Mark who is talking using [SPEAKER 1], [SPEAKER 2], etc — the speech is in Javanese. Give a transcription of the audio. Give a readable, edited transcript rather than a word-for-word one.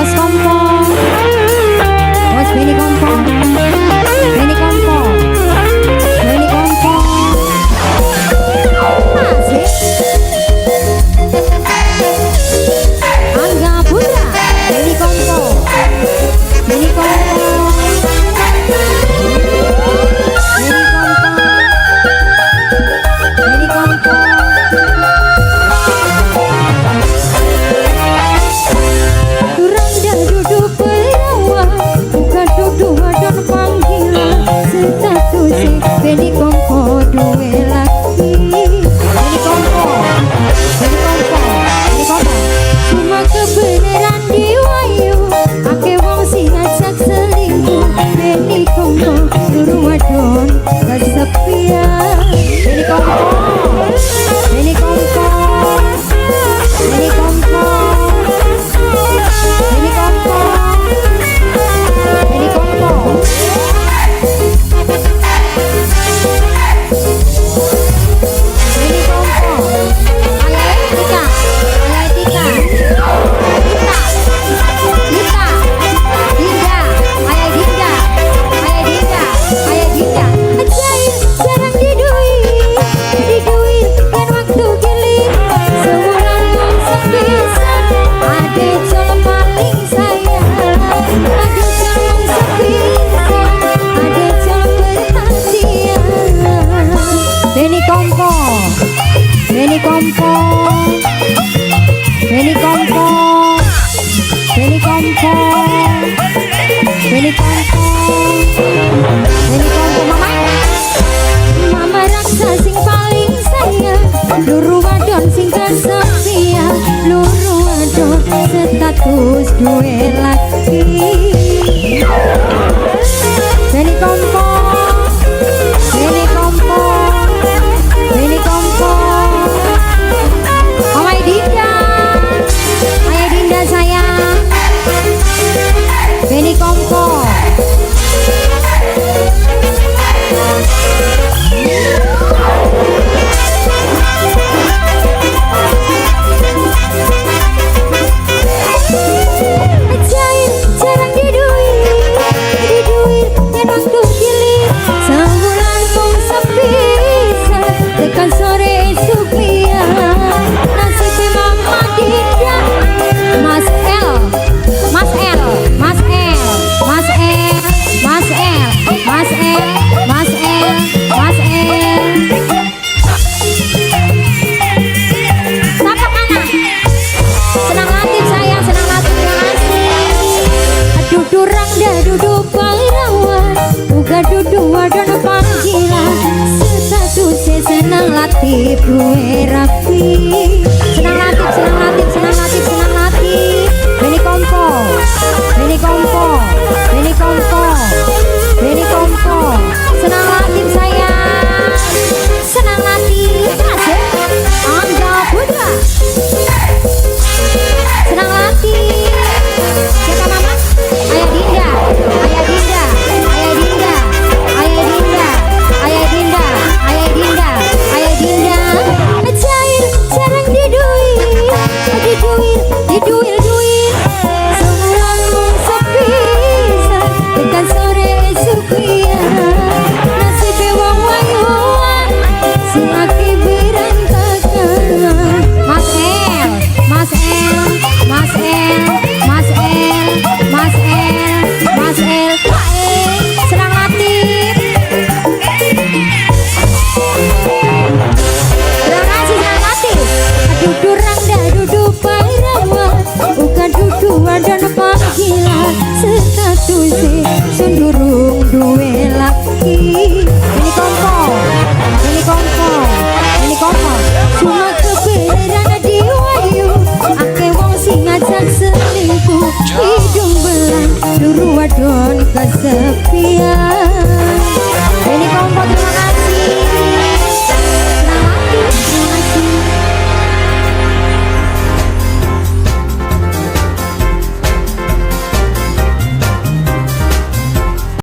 [SPEAKER 1] Bos Kompo, Bos Beni Kompo, Beni Kompo, Beni Kompo. Asik. Angga Putra, Beni Kompo, Beni Kompo, Beni Kompo, Beni Kompo. Randa duduk perawan, bukan duduk wadon panggilan. Status Beni Kompo duwe laki. Beni Kompo, Beni Kompo, Beni Kompo. Cuma kebenaran diwayu, akeh wong sing ngajak selingkuh. Beni Kompo turu wadon kesepian. Beni Kompo, Beni Kompo, Beni Kompo, Beni Kompo, Beni Kompo. Beni Kompo. Ayah Tika, Ayah Tika, Dita, Dita, Dinda, Ayah Dinda, Ayah Dinda, Ayah Dinda. Ajaib jarang didui, didui kan waktu giling. Sebulan mung sepisan, ade col paling sayang. Ade col mung sepisan, ade col perhatian. Beni Kompo, Beni Kompo, Beni Kompo, Beni Kompo, Beni Kompo, Beni Kompo. Mama, Mama raksa sing paling sayang, luru wadon sing kesepian, luru wadon status duwe laki. Beni Kompo, Beni Kompo, Beni Kompo. Mama Dinda, Ayah Dinda sayang. Beni Kompo. Ajaib jarang didui, didui yen waktu giling. Sebulan mung sepisan, tekan sore esuk pian. Nasib Mama Dinda, Mas L, Mas L, Mas L, Mas L, Mas L, Mas L, Mas L, Mas L. Siapa kanan? Senang Latif sayang, senang Latif, terima kasih. Aduh durang dah duduk perawan, uga duduk wadon panggilan. Status senang Latif duwe rapi. Senang Latif, senang Latif, senang Latif, senang Latif. Beni Kompo, Beni Kompo, Beni Kompo, Beni Kompo. Senang Latif sayang, senang Latif. Asik. Angga Putra. Senang Latif. Siapa mama? Ayah Dinda, Ayah Dinda, Ayah Dinda, Ayah Dinda, Ayah Dinda, Ayah Dinda, Ayah Dinda. Ajaib jarang didui, didui, didui, duit. Sebulan mung sepisan, tekan sore esuk pian. Nasib wong wayuan, sing akeh berantakan. Mas L, Mas L, Mas L, Mas L, Mas L, Mas L, Pak E, senang Latif. Terima kasih senang Latif. Aduh durang dah duduk perawan, bukan duduk wadon panggilan. Status sundurung duwe laki. Beni Kompo, Beni Kompo, Beni Kompo. Cuma kebenaran diwayu, akeh wong sing ngajak selingkuh. Hidung belang luru wadon kesepian.